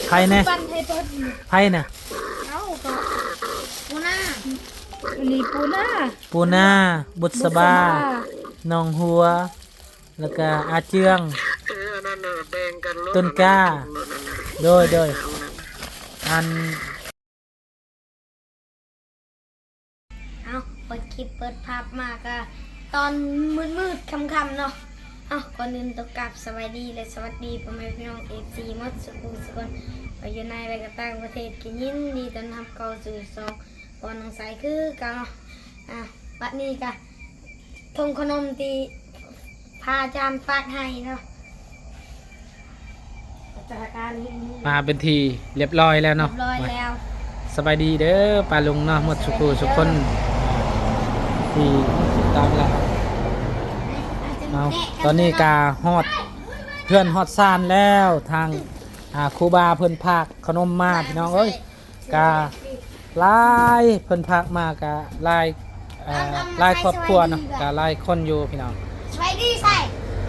ໃຜແນ່? ປັ່ນໃຫ້ເພິ່ນ ໃຜນະ? ເອົ້າ ກໍປູນາ ອັນນີ້ປູນາ ປູນາ ບຸດສະບາ ບຸດສະບາ ໜອງຫົວ ແລ້ວກະອາເຈືອງ ເອີ ອັນນັ້ນນະ ແບ່ງກັນໂລດ ຕົ້ນກ້າ ອັນນັ້ນນະ ໂດຍ ໂດຍ ເອົານັ້ນນະ ອັນ ເອົ້າ ເປີດຄລິບເປີດພາບມາກະຕອນມືດໆຄ່ຳໆເນາະ. ເອົ້າ ກ່ອນອື່ນຕ້ອງກາບສະບາຍດີ ແລະ ສະຫວັດດີພໍ່ແມ່ພີ່ນ້ອງເອັຟຊີໝົດສູ່ຜູ້ສູ່ຄົນ ວ່າຢູ່ໃນ ແລະ ກະຕ່າງປະເທດ ກະຍິນດີຕ້ອນຮັບເຂົ້າສູ່ຊ່ອງ ພອນນ້ອງໃສຄືເກົ່າເນາະ. ອ່າ ບັດນີ້ກະ ຖົງຂະໜົມທີ່ພະອາຈານຝາກໃຫ້ເນາະ ມາເປັນທີ່ລຽບຮ້ອຍແລ້ວເນາະ ລຽບຮ້ອຍແລ້ວ. ສະບາຍດີເດີປ້າລຸງເນາະ ໝົດສູ່ຜູ້ສູ່ຄົນທີ່ຕິດຕາມລາວ. ເອົາ ຕອນນີ້ກະຮອດເຮືອນຮອດຊານແລ້ວ ທາງ ອ່າ ຄູບາເພິ່ນຝາກຂະໜົມມາ ພີ່ນ້ອງເອີຍ. ກະຫຼາຍ ເພິ່ນຝາກມາກະຫຼາຍ ເອີ ຫຼາຍຄອບຄົວເນາະ ກະຫຼາຍຄົນຢູ່ພີ່ນ້ອງ. ສະບາຍດີໃສ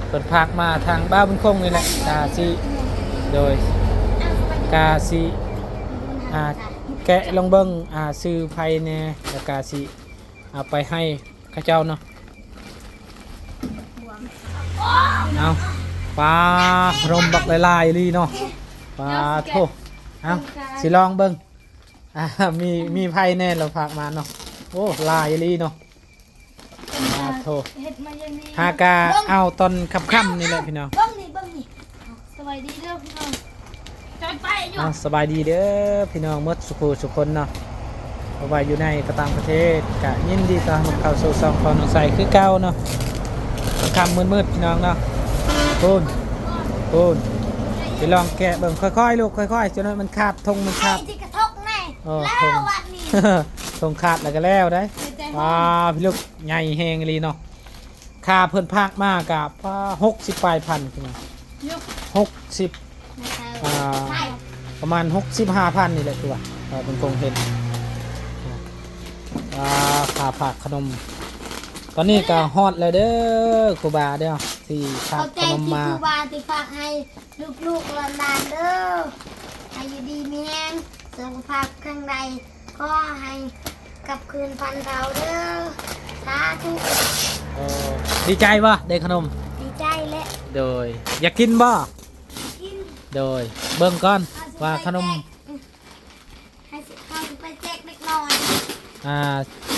ເພິ່ນຝາກມາທາງບ່າວບຸນຄົງນີ້ແຫຼະ ກະຊິ ໂດຍ ກະຊິ ອ່າ ແກະລອງເບິ່ງ ອ່າ ຊື່ໃຜແນ່ ແລ້ວກະຊິເອົາໄປໃຫ້ເຂົາເຈົ້າເນາະ. ເອົາ ປາ ຂະໜົມບັກຫຼາຍໆອີ່ຫຼີເນາະ ປາໂທ້. ເອົາ ຊິລອງເບິ່ງ ອ່າ ມີ ມີໃຜແນ່ລາວຝາກມາເນາະ. ໂອ້ ຫຼາຍອີ່ຫຼີເນາະ ເປັນ ປາໂທ້ ເຮັດມາຢ່າງນີ້ ຫາກະເອົາຕອນຄ່ຳໆນີ້ແຫຼະພີ່ນ້ອງ. ເບິ່ງນີ້ ເບິ່ງນີ້ ສະບາຍດີເດີພີ່ນ້ອງ ຈອຍໄປຢູ່. ເອົາ ສະບາຍດີເດີພີ່ນ້ອງໝົດສູ່ຜູ້ສູ່ຄົນເນາະ ບໍ່ວ່າຢູ່ໃນ ກະຕ່າງປະເທດ ກະຍິນດີຕ້ອນຮັບເຂົ້າສູ່ຊ່ອງຂອງນ້ອງໃສຄືເກົ່າເນາະ. ຄ່ຳໆມືດໆ ພີ່ນ້ອງເນາະ ພຸ້ນ ພຸ້ນ ໄປລອງແກະເບິ່ງ ຄ່ອຍໆລູກ ຄ່ອຍໆ ຈົນມັນຂາດ ຖົງມັນຂາດ ເອີ ຖົງ ຖົງຂາດແລ້ວກະແລ້ວໄດ໋. ວ້າ ພີ່ລູກ ໃຫຍ່ແຮງອີ່ຫຼີເນາະ. ຄ່າເພິ່ນຝາກມາກະ ປາ ຫົກສິບປາຍພັນ ພີ່ນ້ອງ ຫົກສິບ ອ່າ ປະມານຫົກສິບຫ້າພັນນີ້ແຫຼະ ຄືວ່າ ເອີ ເປັນຄົງເຫັນ ອ່າ ຄ່າຝາກຂະໜົມ. ຕອນນີ້ກະຮອດແລ້ວເດີ ຄູບາເດີ ທີ່ຝາກຂະໜົມມາ ຂອບໃຈທີ່ຄູບາທີ່ຝາກໃຫ້ລູກໆຫຼານໆເດີ ໃຫ້ຢູ່ດີມີແຮງ ສຸຂະພາບແຂງແຮງ ຂໍໃຫ້ກັບຄືນພັນເທົ່າເດີ ສາທຸ. ໂອ້ ດີໃຈບໍ່ ໄດ້ຂະໜົມ? ດີໃຈແຫຼະ. ໂດຍ ຢາກກິນບໍ່? ກິນ. ໂດຍ ເບິ່ງກ່ອນວ່າຂະໜົມ ໃຫ້ເຮົາຊິໄປແຈກເດັກນ້ອຍ. ອ່າ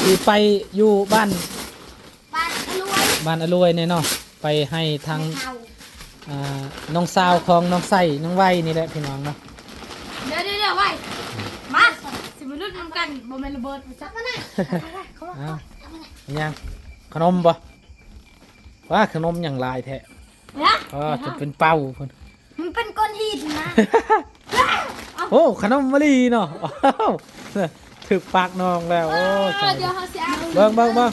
ຊິໄປຢູ່ບ້ານ ບ້ານອະລວຍ ບ້ານອະລວຍນີ້ເນາະ ໄປໃຫ້ທາງ ແມ່ເຖົ້າ ອ່າ ນ້ອງສາວຂອງນ້ອງໃສ ນ້ອງໄວນີ້ແຫຼະພີ່ນ້ອງເນາະ. ດຽວໆໆ ໄວ ມາ ຊິມາລຸ້ນນຳກັນ ບໍ່ແມ່ນລະເບີດບໍ່ຈັກ. ເອົາ ຫຍັງ ຂະໜົມບໍ່? ວ້າ ຂະໜົມຫຍັງຫຼາຍແທ້ ເອີ ຈົນເປັນເປົ້າພຸ້ນ. ມັນເປັນກ້ອນຫີນນະ. ໂອ້ ຂະໜົມມະລີເນາະ. ອ້າວ ຖືກປາກນ້ອງແລ້ວ. ໂອ້ ເອີ ເບິ່ງ ເບິ່ງ ເບິ່ງ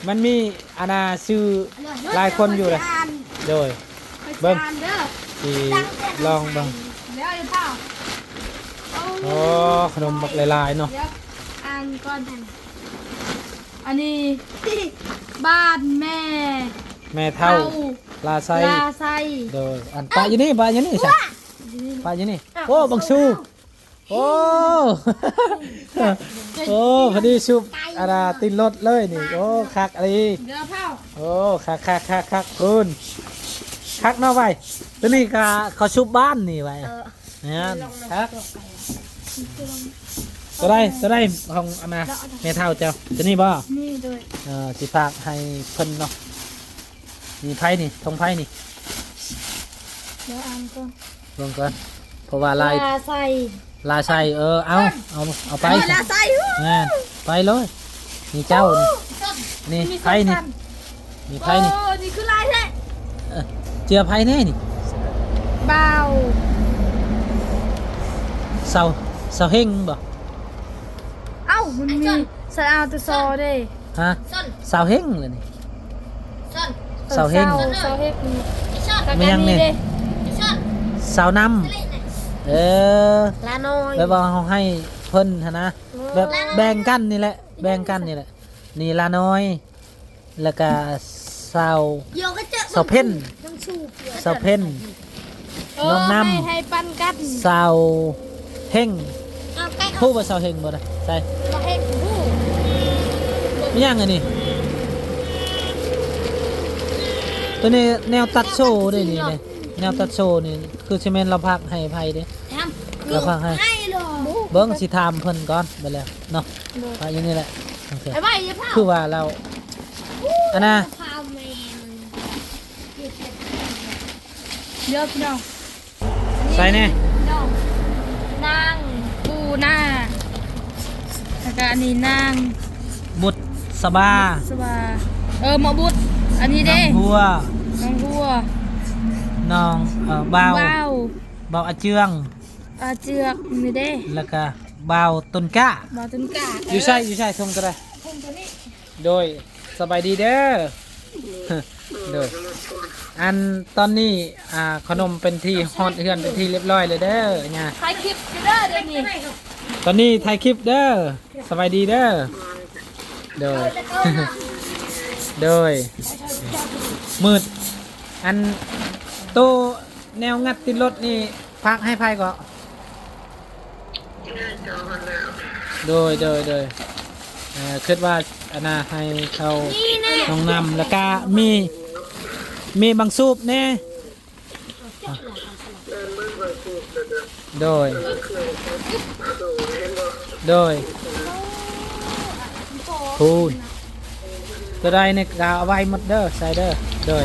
ມັນມີອັນນ່າຊື່ຫຼາຍຄົນຢູ່ເດ້. ໂດຍ ເບິ່ງ ຊິລອງເບິ່ງ. ໂອ້ ຂະໜົມບັກຫຼາຍໆເນາະ. ດຽວອ່ານກ່ອນ. ອັນນີ້ ບ້ານແມ່ ແມ່ເຖົ້າ ເຖົ້າ ລາໄຊ ລາໄຊ. ໂດຍ ອັນປະຢູ່ນີ້ ປະຢູ່ນີ້ຊະ ປະຢູ່ນີ້. ໂອ້ ບັກຊູ ໂອ້ ໂອ້ ພໍດີຊຸບ ອັນນ່າ ຕິດລົດເລີຍນີ້. ໂອ້ ຄັກອີ່ຫຼີ. ໂອ້ ຄັກໆໆໆ ຄຸນ ຄັກເນາະໄວ. ໂຕນີ້ກະເຂົາຊຸບບ້ານນີ້ໄວ. ແມ່ນຄັກ. ໂຕໃດ ໂຕໃດຂອງອັນນ່າ ແມ່ເຖົ້າເຈົ້າ? ໂຕນີ້ບໍ່? ນີ້ໂດຍ. ເອີ ຊິຝາກໃຫ້ເພິ່ນເນາະ. ມີໃຜນີ້ ຂອງໃຜນີ້? ດຽວອ່ານກ່ອນ ເບິ່ງກ່ອນ ເພາະວ່າລາຍ ລາໄຊ ລາໄຊ. ເອີ ເອົາ ເອົາ ເອົາໄປ ລາໄຊ. ແມ່ນ ໄປເລີຍ. ນີ້ເຈົ້າ ນີ້ ນີ້ ມີໃຜນີ້? ສອງພັນ ມີໃຜນີ້? ໂອ້ ນີ້ຄືຫຼາຍແທ້. ເອີ ເຈືອໃຜແນ່ນີ້? ບ່າວ ສາວ ສາວເຮັງບໍ່? ເອົ້າ ມັນມີ ສອນ ສະອາວ ຕະຊໍເດ້. ຮະ? ສອນ ສາວເຮັງລະນີ້. ສອນ ສາວເຮັງ ສາວ ສາວເຮັງ ສອນ ແມ່ນຫຍັງນີ້? ສອນ ສາວນຳ. ເອີ ລານ້ອຍ ແບບວ່າເຮົາໃຫ້ເພິ່ນຫັ້ນນະ. ເອີ ແບບແບ່ງກັນນີ້ແຫຼະ ແບ່ງກັນນີ້ແຫຼະ. ນີ້ລານ້ອຍ ແລ້ວກະສາວ ສາວເພັນ ສາວເພັນ. ເອີ ນ້ອງນ້ຳ ໃຫ້ ໃຫ້ປັນກັນ ສາວເຮັງ ເອົາໄກ່ອອກ ຮູ້ບໍ່ສາວເຮັງບໍ່ນະ? ໃສ່ ບໍ່ເຮັງ ຮູ້ ມີຫຍັງອັນນີ້? ໂຕນີ້ແນວຕັດໂຊເດ້ນີ້ ແນວຕັດໂຊນີ້ ຄືຊິແມ່ນລາວພາກໃຫ້ໃຜເດ້? ລາວພາກໃຫ້ ເບິ່ງຊິຖາມເພິ່ນກ່ອນ ໄປແລ້ວເນາະ ໄປຢູ່ນີ້ແຫຼະ ຄືວ່າລາວ ອັນນ່າ ເດີພີ່ນ້ອງ ໃສ່ແດ່ ນ້ອງ ນາງປູນາ ແລ້ວກະອັນນີ້ນາງບຸດສະບາ ບຸດສະບາ ເອີ ໝໍບຸດ ອັນນີ້ເດ້ ນ້ອງຫົວ ນ້ອງຫົວ ນ້ອງ ເອີ ບ່າວ ບ່າວ ບ່າວອາເຈືອງ ອາເຈືອງນີ້ເດ້ ແລ້ວກະບ່າວຕົ້ນກ້າ ບ່າວຕົ້ນກ້າ ຢູ່ໃສ ເອີ ຢູ່ໃສ ທົ່ງໂຕໃດ? ທົ່ງໂຕນີ້ ໂດຍ ສະບາຍດີເດີ ໂດຍ ອັນຕອນນີ້ ອ່າ ຂະໜົມເປັນທີ່ຮອດເຮືອນເປັນທີ່ລຽບຮ້ອຍແລ້ວເດີ ຍາ ຖ່າຍຄລິບຢູ່ເດີ ດຽວນີ້ ຕອນນີ້ຖ່າຍຄລິບເດີ ສະບາຍດີເດີ ໂດຍ ໂດຍ ມືດ ອັນໂຕແນວງັດຕິດລົດນີ້ ພາກໃຫ້ໃຜເກາະ? ໂດຍ ໂດຍ ໂດຍ ເອີ ຄິດວ່າອັນນ່າ ໃຫ້ເຂົາ ນ້ອງນ້ຳ ແລ້ວກະມີ ມີບັງສູບແດ່ ໂດຍ ໂດຍ ພຸ້ນ ໂຕໃດນີ້ກະເອົາໄວ້ໝົດເດີ ໃສ່ເດີ ໂດຍ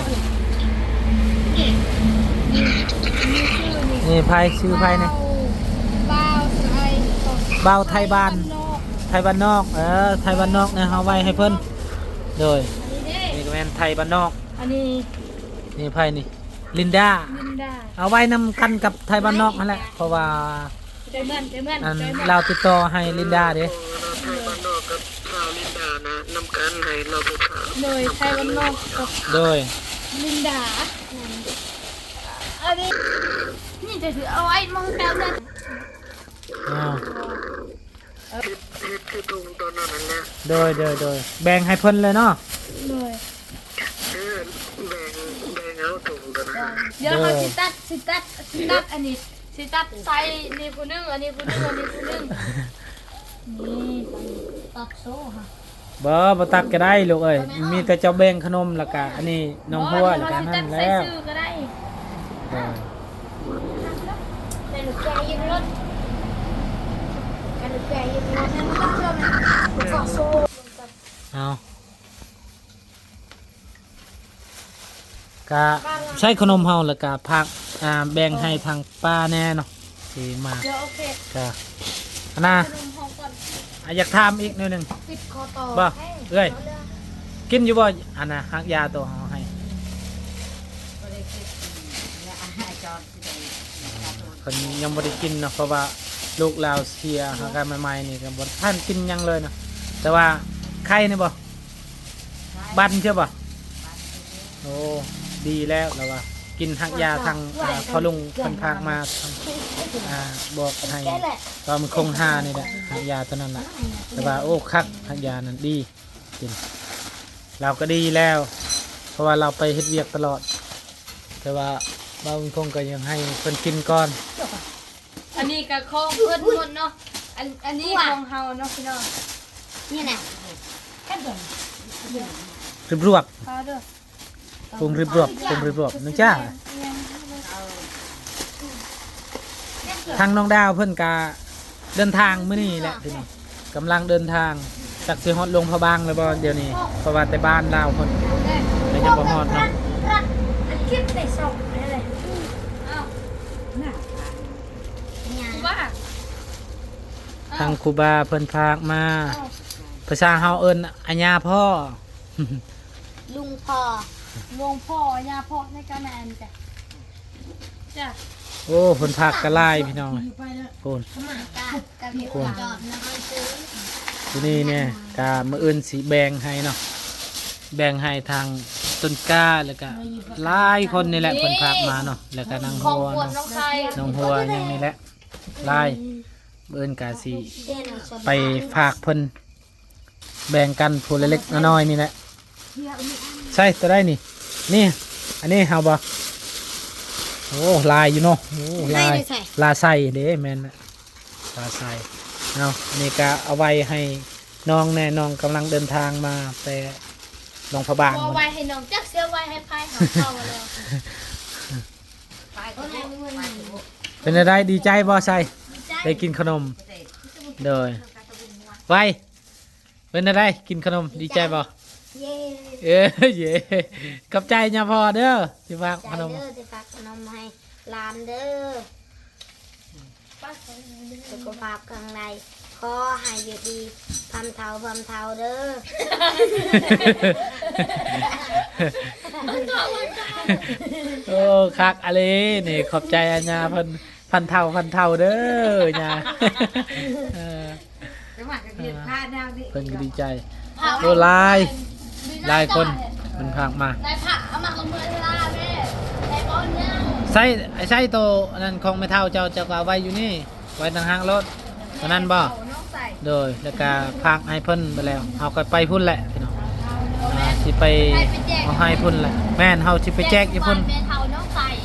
ນີ້ໃຜ ຊື່ໃຜນີ້? ບ່າວ ບ່າວໄທບ້ານ ໄທບ້ານນອກ ເອີ ໄທບ້ານນອກນີ້ເຮົາໄວ້ໃຫ້ເພິ່ນ ໂດຍ ນີ້ກະແມ່ນໄທບ້ານນອກ ອັນນີ້ ນີ້ໃຜນີ້? ລິນດາ ລິນດາ ເອົາໄວ້ນຳກັນກັບໄທບ້ານນອກຫັ້ນແຫຼະ ເພາະວ່າ ໃຈເໝືອນ ໃຈເໝືອນ ອັນ ໃຈເໝືອນ ລາວຕິດຕໍ່ໃຫ້ລິນດາເດ້ ເອີ ໄທບ້ານນອກກັບສາວລິນດານະ ນຳກັນໃຫ້ລາວໄປຝາກ ໂດຍ ໄທບ້ານນອກກັບ ໂດຍ ລິນດາ ອັນນີ້ ນີ້ຈະຖືເອົາໄວ້ມອງແຖວນັ້ນ ອ້າວ ເຮັດ ເຮັດຄືທຸງຕອນນັ້ນຫັ້ນແຫຼະ ໂດຍ ໂດຍ ໂດຍ ແບ່ງໃຫ້ເພິ່ນເລີຍເນາະ ໂດຍ ເອີ ແບ່ງ ແບ່ງເອົາທຸງຕອນນັ້ນ ດຽວເຮົາ ໂດຍ ຊິຕັດ ຊິຕັດ ຊິຕັດອັນນີ້ ຊິຕັດໃສ່ນີ້ຜູ້ໜຶ່ງ ອັນນີ້ຜູ້ໜຶ່ງ ອັນນີ້ຜູ້ໜຶ່ງ ນີ້ ຕັດໂຊຫະ ບໍ່ ບໍ່ຕັດກະໄດ້ລູກເອີຍ ມີແຕ່ເຈົ້າແບ່ງຂະໜົມ ແລ້ວກະອັນນີ້ນ້ອງຫົວ ແລ້ວກະອັນນັ້ນແລ້ວ ໂດຍ ເອົາ ກະໃຊ້ຂະໜົມເຮົາ ແລ້ວກະພາກ ອ່າ ແບ່ງໃຫ້ທາງປ້າແດ່ເນາະ ທີ່ມາ ໂອເຄ ກະ ອັນນ່າ ອ່າ ຢາກຖາມອີກໜ້ອຍໜຶ່ງ ບໍ່ ເອື້ອຍ ກິນຢູ່ບໍ່ ອັນນ່າ ຮາກຢາໂຕເຮົາໃຫ້? ເພິ່ນຍັງບໍ່ໄດ້ກິນເນາະ ເພາະວ່າລູກລາວເສຍຫາກັນໃໝ່ໆນີ້ ກະບໍ່ທັນກິນຫຍັງເລີຍເນາະ ແຕ່ວ່າໄຄນີ້ບໍ່? ບັນເຊື່ອບໍ່? ໂອ້ ດີແລ້ວລາວວ່າ ກິນຮາກຢາທາງ ອ່າ ພໍ່ລຸງເພິ່ນພາກມາ ອ່າ ບອກໃຫ້ ຕອນມັນຄົງຫານີ້ແຫຼະ ຮາກຢາຕົວນັ້ນລະ ແຕ່ວ່າ ໂອ້ ຄັກ ຮາກຢານັ້ນດີ ກິນ ລາວກະດີແລ້ວ ເພາະວ່າລາວໄປເຮັດວຽກຕະຫຼອດ ແຕ່ວ່າບ່າວບຸນຄົງກະຍັງໃຫ້ເພິ່ນກິນກ່ອນ ອັນນີ້ກະຂອງເພິ່ນໝົດເນາະ ອັນ ອັນນີ້ຂອງເຮົາເນາະພີ່ນ້ອງ ນີ້ນະ ຮຽບລວບ ປາເດີ ປຸງຮຽບລວບ ປຸງຮຽບລວບ ນະຈ້າ ທາງນ້ອງດາວເພິ່ນກະເດີນທາງມື້ນີ້ແຫຼະ ພີ່ນ້ອງ ກຳລັງເດີນທາງ ຈັກຊິຮອດຫຼວງພະບາງແລ້ວບໍ່ດຽວນີ້ ເພາະວ່າແຕ່ບ້ານລາວເພິ່ນກະຍັງບໍ່ຮອດເນາະ ທາງຄູບາເພິ່ນພາກມາ ພາສາເຮົາເອີ້ນອາຍາພໍ່ ລຸງພໍ່ ຫຼວງພໍ່ ຍາພໍ່ໃນກະແມ່ນ ໂອ້ ເພິ່ນພາກກະຫຼາຍພີ່ນ້ອງ ພຸ້ນ ພຸ້ນ ຢູ່ນີ້ແນ່ ກະມື້ອື່ນຊິແບ່ງໃຫ້ເນາະ ແບ່ງໃຫ້ທາງຕົ້ນກ້າ ແລ້ວກະຫຼາຍຄົນນີ້ແຫຼະ ເພິ່ນພາກມາເນາະ ແລ້ວກະນາງຫົວເນາະ ນ້ອງຫົວຫຍັງນີ້ແຫຼະ ຫຼາຍ ມື້ອື່ນກະຊິໄປຝາກເພິ່ນ ແບ່ງກັນຜູ້ລະເລັກລະນ້ອຍນີ້ແຫຼະ ໃສ່ໂຕໃດນີ້ ນີ້ ອັນນີ້ເຮົາບໍ່ ໂອ້ ຫຼາຍຢູ່ເນາະ. ໂອ້ ຫຼາຍ ຫຼາຍໃສ່ ຫຼາຍໃສ່ເດ້. ແມ່ນລະ ຫຼາຍໃສ່. ເອົາ ອັນນີ້ກະເອົາໄວ້ໃຫ້ນ້ອງແດ່ ນ້ອງກຳລັງເດີນທາງມາແຕ່ຫຼວງພະບາງ. ບໍ່ໄວ້ໃຫ້ນ້ອງ ຈັກຊິເອົາໄວ້ໃຫ້ໃຜ ເຮົາເຖົ້າແລ້ວ. ເປັນຈັ່ງໃດ ດີໃຈບໍ່ໄຊ? ດີໃຈ ໄດ້ກິນຂະໜົມ. ໂດຍ ໄວ ເປັນຈັ່ງໃດ ກິນຂະໜົມ ດີໃຈບໍ່? ເຢ້ ເອີ ເຢ້ ຂອບໃຈຍາພໍ່ເດີ ທີ່ຝາກຂະໜົມ ຂອບໃຈເດີ ທີ່ຝາກຂະໜົມໃຫ້ຫຼານເດີ. ສຸຂະພາບແຂງແຮງ ຂໍໃຫ້ຢູ່ດີພຳເຖົ້າພຳເຖົ້າເດີ. ໂອ້ ຄັກອະລີນີ້ ຂອບໃຈອາຍາເພິ່ນ ພັນເຖົ້າພັນເຖົ້າເດີຍາ. ເອີ ເພິ່ນກໍດີໃຈ. ໂອ້ ຫຼາຍ ຫຼາຍຄົນເພິ່ນຝາກມາ. ໃຊ້ ໃຊ້ໂຕອັນນັ້ນຂອງແມ່ເຖົ້າເຈົ້າ ເຈົ້າກໍເອົາໄວ້ຢູ່ນີ້ ໄວ້ຕ່າງຫາກໂລດ ຕົວນັ້ນບໍ່? ໂດຍ ແລ້ວກໍຝາກໃຫ້ເພິ່ນໄປແລ້ວ ເຮົາກໍໄປພຸ້ນແຫຼະພີ່ນ້ອງ. ອ່າ ຊິໄປເອົາໃຫ້ພຸ້ນແຫຼະ. ແມ່ນ ເຮົາຊິໄປແຈກຢູ່ພຸ້ນ.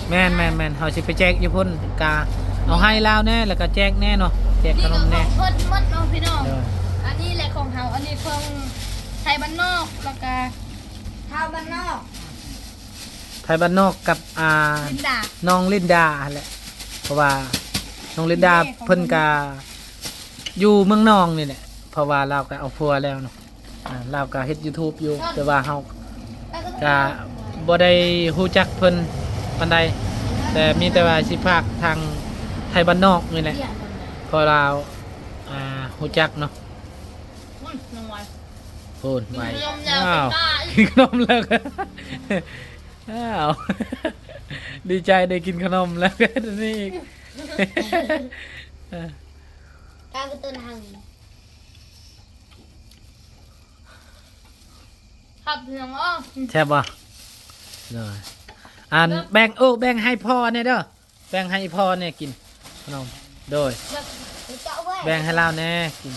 ແມ່ນໆໆ ເຮົາຊິໄປແຈກຢູ່ພຸ້ນ ກະເອົາໃຫ້ລາວແດ່ ແລ້ວກະແຈກແດ່ເນາະ ແຈກຂະໜົມແດ່. ເພິ່ນໝົດເນາະພີ່ນ້ອງ. ໂດຍ ອັນນີ້ແຫຼະຂອງເຮົາ ອັນນີ້ຂອງໄທບ້ານນອກ ແລ້ວກະ ເຖົ້າບ້ານນອກ ໄທບ້ານນອກກັບ ອ່າ ລິນດາ ນ້ອງລິນດາຫັ້ນແຫຼະ. ເພາະວ່ານ້ອງລິນດາເພິ່ນກະຢູ່ເມືອງນອງນີ້ແຫຼະ ເພາະວ່າລາວກະເອົາຜົວແລ້ວເນາະ. ອ່າ ລາວກໍເຮັດຢູທູບຢູ່ ແຕ່ວ່າເຮົາກໍບໍ່ໄດ້ຮູ້ຈັກເພິ່ນປານໃດ ແຕ່ມີແຕ່ວ່າຊິຝາກທາງໄທບ້ານນອກນີ້ແຫຼະ ເພາະລາວ ອ່າ ຮູ້ຈັກເນາະ. ໂອ້ຍ ນ້ອງໄວ ໂອ້ຍ ໄວ ກິນຂະໜົມແລ້ວ ອ້າວ ກິນຂະໜົມແລ້ວ ອ້າວ ດີໃຈໄດ້ກິນຂະໜົມແລ້ວ ນີ້ອີກ ການກະຕຸ້ນຫັ້ນ ຄັບພີ່ນ້ອງເອີຍ ແຊບບໍ່? ໂດຍ ອັນ ແບ່ງ ໂອ້ ແບ່ງໃຫ້ພໍ່ແດ່ເດີ ແບ່ງໃຫ້ອີ່ພໍ່ແດ່ກິນຂະໜົມ. ໂດຍ ແບ່ງໃຫ້ລາວແດ່ກິນ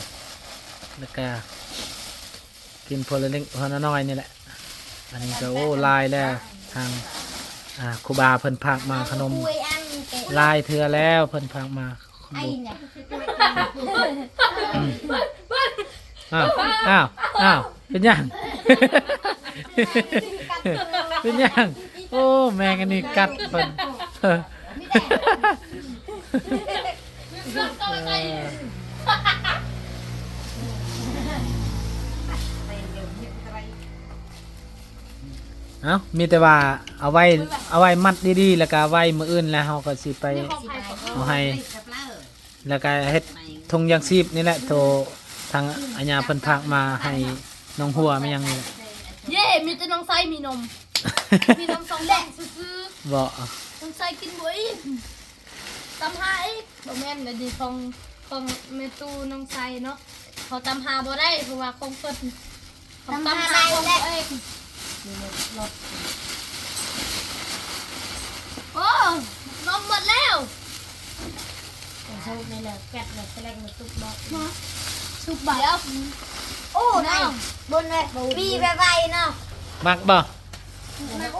ແລ້ວກະກິນພໍລະເລັກພໍລະນ້ອຍນີ້ແຫຼະ. ອັນນີ້ກະ ໂອ້ ຫຼາຍແລ້ວ ທາງ ອ່າ ຄູບາເພິ່ນຝາກມາຂະໜົມ ຫຼາຍເທື່ອແລ້ວເພິ່ນຝາກມາ. ອ້າວ ອ້າວ ອ້າວ ເປັນຫຍັງ? ເປັນຫຍັງ? ໂອ້ ແມງອັນນີ້ກັດເພິ່ນ. ເອົ້າ ມີແຕ່ວ່າເອົາໄວ້ ເອົາໄວ້ມັດດີໆ ແລ້ວກະໄວ້ມື້ອື່ນ ແລ້ວເຮົາກໍຊິໄປເອົາໃຫ້ ແລ້ວກະເຮັດຖົງຢາງຊີບນີ້ແຫຼະ ໂທ ທາງອາຍາເພິ່ນຝາກມາໃຫ້ນ້ອງຫົວແມ່ນຫຍັງນີ້ແຫຼະ. ເຢ້ ມີແຕ່ນ້ອງໄຊມີນົມ ມີນ້ອງສອງແດງຊື່ໆ ບໍ່ ນ້ອງໄຊກິນບໍ່ອີ່ມ. ຕຳຫາອີກ ບໍ່ແມ່ນ ອັນນີ້ຂອງ ຂອງແມ່ຕູ້ນ້ອງໄຊເນາະ ເຂົາຕຳຫາບໍ່ໄດ້ ເພາະວ່າຂອງເພິ່ນ ຕຳຫາ ຕຳຫາ ໄດ້ ຂອງ ແຫຼະ ເອງ. ໂອ້ ນົມໝົດແລ້ວ. ເອົາໃສ່ໃນແລ້ວ ແກັດແລ້ວ ສະແລັກມາຕຸບເນາະ ສຸກບໍ່? ໂອ້ ນ້ອງ ບົນແມ່ ປີໄວໆເນາະ. ມັກບໍ່? ມັກ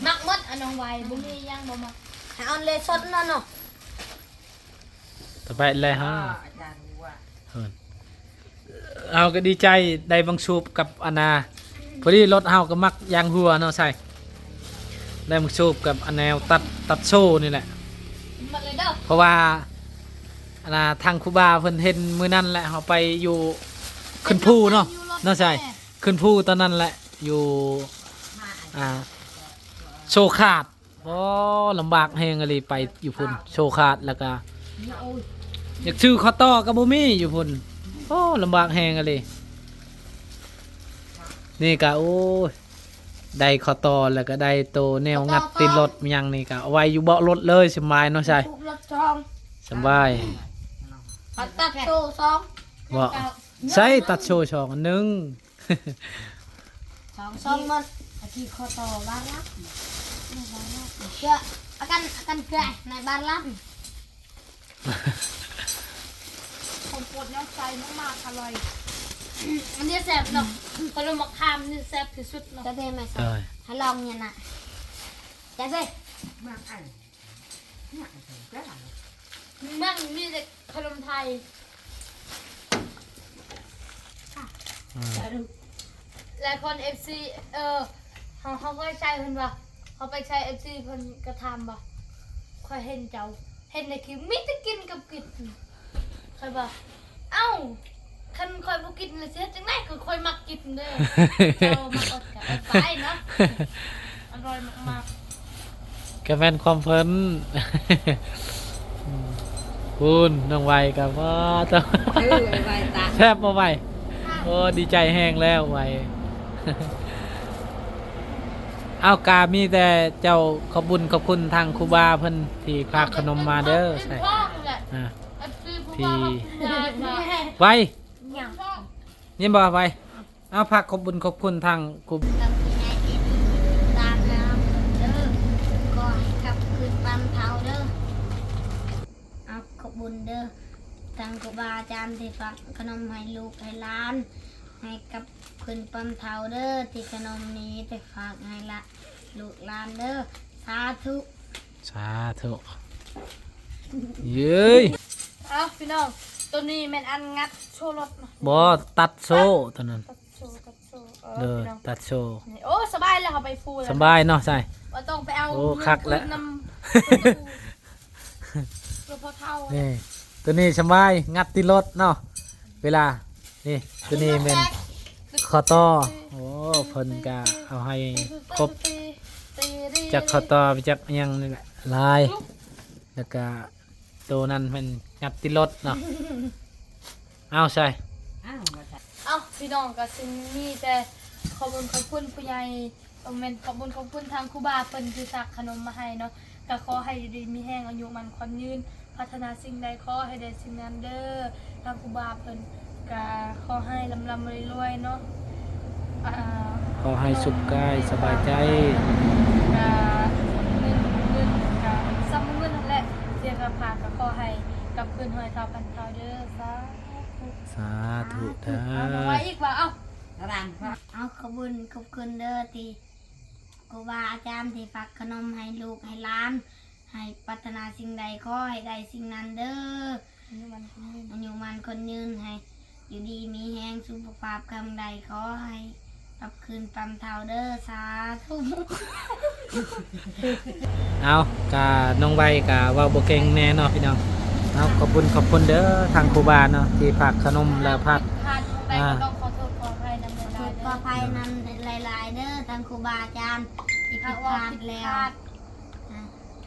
ມັກໝົດ ອັນນ້ອງໄວ ບໍ່ມີຫຍັງບໍ່ມັກ. ໃຫ້ອອນເລສົດເນາະ ເນາະ ສະບາຍແລ້ວເຮົາ. ເຮົາກໍດີໃຈໄດ້ບັງສູບກັບອັນນ່າ ພໍດີລົດເຮົາກໍມັກຢາງຫົວເນາະ ໃສ່ ໄດ້ບັງສູບກັບອັນແນວຕັດ ຕັດໂຊນີ້ແຫຼະ ເພາະວ່າອັນນ່າ ທາງຄູບາເພິ່ນເຫັນມື້ນັ້ນແຫຼະ ເຮົາໄປຢູ່ຂຶ້ນພູເນາະ ເນາະ ໃສ່ ຂຶ້ນພູຕອນນັ້ນແຫຼະ ຢູ່ ອ່າ ໂຊຄາດ. ໂອ້ ລຳບາກແຮງອີ່ຫຼີ ໄປຢູ່ພຸ້ນ ໂຊຄາດ ແລ້ວກະຢາກຊື້ຂໍ້ຕໍ່ກໍບໍ່ມີຢູ່ພຸ້ນ. ໂອ້ ລຳບາກແຮງອີ່ຫຼີ. ນີ້ກະ ໂອ້ຍ ໄດ້ຂໍ້ຕໍ່ ແລ້ວກະໄດ້ໂຕແນວງັດຕີນລົດຫຍັງນີ້ກະ ເອົາໄວ້ຢູ່ເບາະລົດເລີຍ ສະບາຍເນາະ ໃສ່ ສະບາຍ. ຕັດໂຊສອງ ບໍ່ ໃສ່ຕັດໂຊສອງອັນໜຶ່ງ. ສອງ ສອງມັນ ອາ ທີ່ຂໍ້ຕໍ່ບາລັບ ບາລັບ ເພື່ອ ອາ ກັນ ອາ ກັນເພື່ອໃນບາລັບ ຂອງໂປດນ້ອງໄຊມາກໆ ອະລ່ອຍ. ອັນນີ້ແຊບເນາະ ຜົນລະໝາກຂາມນີ້ແຊບທີ່ສຸດເນາະ. ຈະເປັນໄໝ? ເອີຍ ໃຫ້ລອງນີ້ນະ ຈະເປັນ ມາກ ອັນ ມັນມີແຕ່ຂະໜົມໄທ ອືມ ຫຼາຍຄົນ ເອັຟຊີ ເອີ ເຮົາ ເຮົາໄປໃສ່ເພິ່ນວ່າ ເຮົາໄປໃສ່ ເອັຟຊີ ເພິ່ນກໍຖາມວ່າ ຂ້ອຍເຫັນເຈົ້າ ເຫັນໃນຄລິບມີແຕ່ກິນກັບກິນ ຂ້ອຍວ່າ ເອົ້າ ຄັນຂ້ອຍບໍ່ກິນລະຊິເຮັດຈັ່ງໃດ ກໍຂ້ອຍມັກກິນເດີ ເຈົ້າມັກອດກໍອດໄປເນາະ ອະລ່ອຍມາກໆ ກໍແມ່ນຄວາມເພິ່ນ ອືມ ພຸ້ນ ນ້ອງໄວກໍ ວ້າ ເອີ ໄວຕາ ແຊບບໍ່ໄວ? ໂອ້ ດີໃຈແຮງແລ້ວໄວ ເອົາ ກະມີແຕ່ເຈົ້າຂອບບຸນຂອບຄຸນທາງຄູບາເພິ່ນທີ່ພາກຂະໜົມມາເດີ ໃຊ່ ທີ່ ໄວ ຫຍັງ? ຍິນບໍ່ ໄວ? ເອົາ ພາກຂອບບຸນຂອບຄຸນທາງຄູ ທາງຜູ້ໃຫຍ່ທີ່ຕິດຕາມນຳເດີ ຂໍໃຫ້ກັບຄືນປັນເທົາເດີ ເອົາ ຂອບບຸນເດີ ທາງຄູບາອາຈານທີ່ຝາກຂະໜົມໃຫ້ລູກໃຫ້ຫຼານ ໃຫ້ກັບຄືນປັນເທົາເດີ ທີ່ຂະໜົມນີ້ໄປຝາກໃຫ້ລະ ລູກຫຼານເດີ ສາທຸ ສາທຸ ເອີຍ ເອົາ ພີ່ນ້ອງ ໂຕນີ້ແມ່ນອັນງັດໂຊລົດເນາະ ບໍ່ ຕັດໂຊ ໂຕນັ້ນ ຕັດໂຊ ຕັດໂຊ ເອີ ເດີ ພີ່ນ້ອງ ຕັດໂຊ ນີ້ ໂອ້ ສະບາຍແລ້ວ ເຮົາໄປຟູແລ້ວ ສະບາຍເນາະ ໃຊ່ ບໍ່ຕ້ອງໄປເອົາ ໂອ້ ຄັກແລ້ວ ນຳ ເພື່ອພໍ່ເຖົ້າ ນີ້ ໂຕນີ້ສະບາຍ ງັດຕິດລົດເນາະ ເວລາ ນີ້ ໂຕນີ້ແມ່ນຂໍ້ຕໍ່ ໂອ້ ເພິ່ນກະເອົາໃຫ້ຄົບ ຈັກຂໍ້ຕໍ່ ຈັກຫຍັງນີ້ແຫຼະ ຫຼາຍ ແລ້ວກະໂຕນັ້ນແມ່ນງັດຕິດລົດເນາະ ເອົາໃສ່ ເອົາ ພີ່ນ້ອງ ກະຊິມີແຕ່ຂອບຄຸນຂອບຄຸນຜູ້ໃຫຍ່ ບໍ່ແມ່ນ ຂອບບຸນຂອບຄຸນທາງຄູບາເພິ່ນທີ່ຝາກຂະໜົມມາໃຫ້ເນາະ ກະຂໍໃຫ້ຢູ່ດີມີແຮງ ອາຍຸໝັ້ນຂວັນຍືນ ປາດຖະໜາສິ່ງໃດຂໍໃຫ້ໄດ້ສິ່ງນັ້ນເດີ ທາງຄູບາເພິ່ນກະຂໍໃຫ້ລ່ຳໆລວຍໆເນາະ ອ່າ ຂໍໃຫ້ສຸກກາຍສະບາຍໃຈ ກະເງິນ ເງິນກະສ່ຳເງິນຫັ້ນແຫຼະ ເສຍກະພາກະຂໍໃຫ້ກັບຄືນຮ້ອຍເທົ່າພັນເທົ່າເດີ ສາທຸ ສາທຸເດີ ເອົາ ເອົາ ເອົາ ຂອບຄຸນຂອບຄຸນເດີທີ່ ຄູບາອາຈານທີ່ຝາກຂະໜົມໃຫ້ລູກໃຫ້ຫຼານ ໃຫ້ປາດຖະໜາສິ່ງໃດຂໍໃຫ້ໄດ້ສິ່ງນັ້ນເດີ ອາຍຸໝັ້ນຂວັນຍືນ ອາຍຸໝັ້ນຂວັນຍືນ ໃຫ້ຢູ່ດີມີແຮງ ສຸຂະພາບຄຳໃດຂໍໃຫ້ກັບຄືນປັນເທົາເດີ ສາທຸ ເອົາ ກະນ້ອງໄວກະເວົ້າບໍ່ເກັ່ງແນ່ເນາະພີ່ນ້ອງ ເອົາ ຂອບຄຸນຂອບຄຸນເດີ ທາງຄູບາເນາະ ທີ່ຝາກຂະໜົມ ແລະ ຝາກ ຜິດພາດ ອ່າ ຕ້ອງຂໍໂທດຂໍອະໄພນຳຫຼາຍໆເດີ ຂໍອະໄພນຳຫຼາຍໆເດີ ທາງຄູບາອາຈານທີ່ຜິດພາດແລ້ວ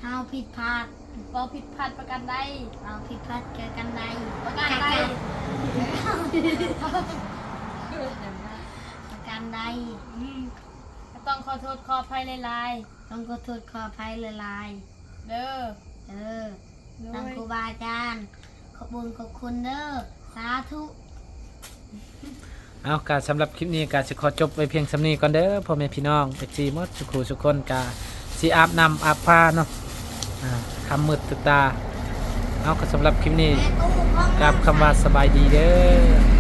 ເຮົາຜິດພາດ ເວົ້າຜິດພາດປະການໃດ ເວົ້າຜິດພາດປະການໃດ ປະການໃດ ປະການໃດ ອືມ ກໍຕ້ອງຂໍໂທດຂໍອະໄພຫຼາຍໆ ຕ້ອງຂໍໂທດຂໍອະໄພຫຼາຍໆເດີ ເອີ ໂດຍ ທາງຄູບາອາຈານ ຂອບບຸນຂອບຄຸນເດີ ສາທຸ ເອົາ ກະສຳລັບຄລິບນີ້ກະຊິຂໍຈົບໄວ້ພຽງສ່ຳນີ້ກ່ອນເດີ ພໍ່ແມ່ພີ່ນ້ອງ ເອັຟຊີ ໝົດສູ່ຄູ່ສູ່ຄົນ ກະຊິອາບນ້ຳອາບທ່າເນາະ ອ່າ ຄ່ຳມືດຕຶກຕາ ເອົາ ກະສຳລັບຄລິບນີ້ ກາບຄຳວ່າສະບາຍດີເດີ.